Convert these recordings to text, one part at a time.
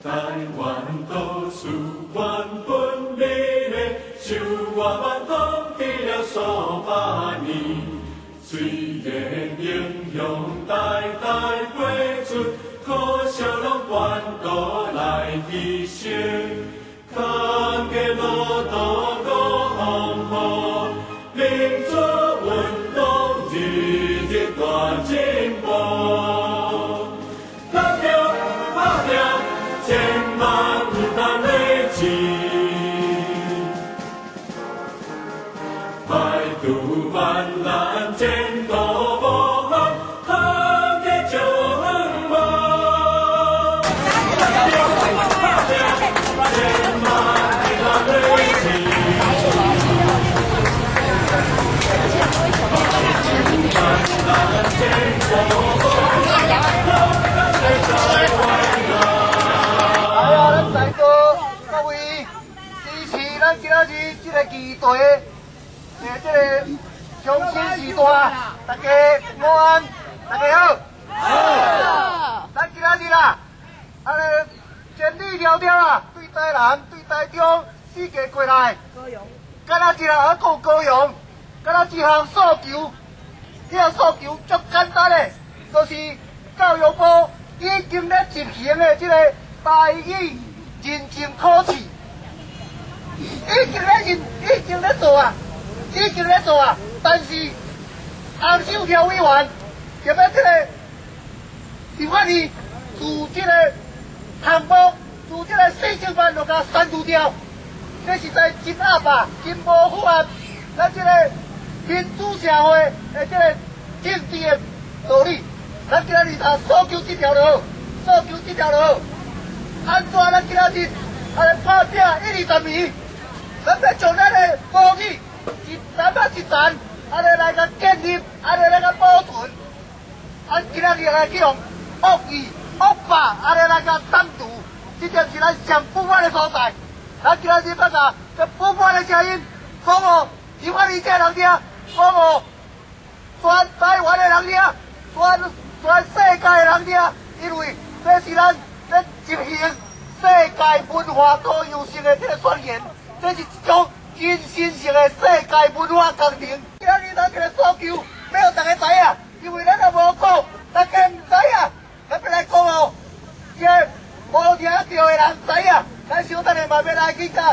台灣都是原本美麗，受我們統治了數百年。雖然英雄代代輩出，可惜攏半途來犧牲。空過路途五風雨，民主運動日日大進步。打拼打拼，千萬毋通累積，排除萬難前途無限，團結就向望。打拼打拼，千萬毋通累積。萬難前途無限，團結在台灣人。哎呀，咱在座各位支持咱今仔日這个議題的這个鄉親序大，大家午安，大家好。好。咱今仔日啦，按呢千里迢迢啊，對台南、對台中四界過來，敢若一項啊顧高雄，敢若一項訴求，這項訴求足簡單的，就是教育部已經咧執行的這個台語認證考試，已經咧認，已經咧做啊，已經咧做啊，但是洪秀柱委員特別這個立法院自這個項目，自這個4000萬就共刪除掉，這實在真鴨霸，真無符合咱這個民主社會的這個政治的道理。咱今仔日就訴求這條路，訴求這條路。按怎咱今仔日按呢拍拚一二十年，咱欲將咱的母語一層仔一層，按呢來共建立，按呢來共保存。按今仔日來去予惡意、惡霸，按呢來共斬除，這點是咱上不滿的所在。咱今仔日欲共這不滿的聲音講予立法院這人聽，講予全台灣的人聽，全全世界的人聽，因為這是咱咧執行世界文化多樣性的這個宣言，這是一種真神聖的世界文化工程。今仔日咱這個訴求，欲予大家知影，因為咱若無講，大家毋知影。咱欲來講予這個無聽著的人知影。咱小等下嘛欲來去共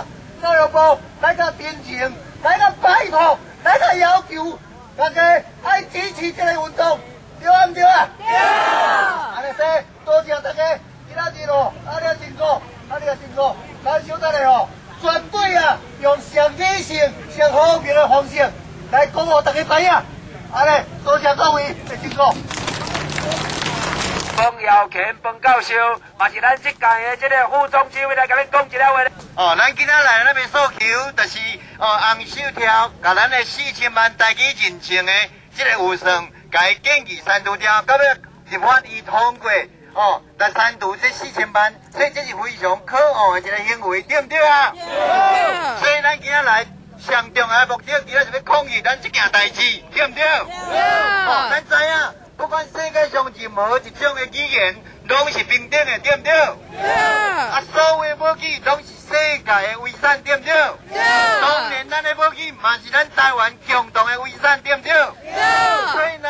教育部來共陳情，來共拜託，來共要求，大家愛支持這個運動，對啊毋對啊？對。按呢說，多謝大家，今仔日哦，按呢辛苦，按呢辛苦，咱小等下哦，絕對啊，用上理性、上和平的方式來講予大家知影。按呢，多謝各位的辛苦。馮耀乾馮教授，嘛是咱這屆的這個副總指揮來共恁講一下話。哦，咱今仔來咱的訴求，就是哦，洪秀柱共咱的4000萬台語認證的這個預算，共伊建議刪除掉，到尾立法院通過，哦，來刪除這四千萬，所以這是非常可惡的一個行為，對毋對啊？對。所以咱今仔來上重要的目的，今仔是欲抗議咱這件代誌，對毋對？對。哦，咱知影。不管世界上任何一種的語言，攏是平等的，對毋對？對。啊，所有的母語攏是世界的遺產，對毋對？對。當然，咱的母語嘛是咱台灣共同的遺產，對毋對？對。所以呢，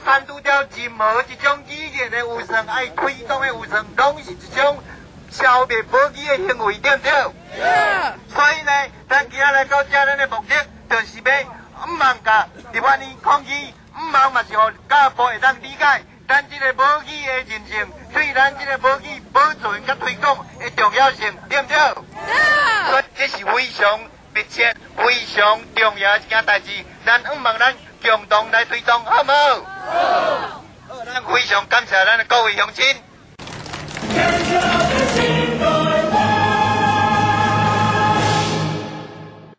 刪除掉任何一種語言的預算，愛推動的預算，攏是一種消滅母語的行為，對毋對？對。所以呢，咱今仔來到遮，咱的目的就是欲毋通共立法院抗議。毋通嘛是予教育部會當理解，咱這個母語的認證對咱這個母語保存佮推廣的重要性，對毋對？對。所以這是非常密切、非常重要的一件代誌，咱毋望咱共同來推動，好毋好？好。咱非常感謝咱的各位鄉親。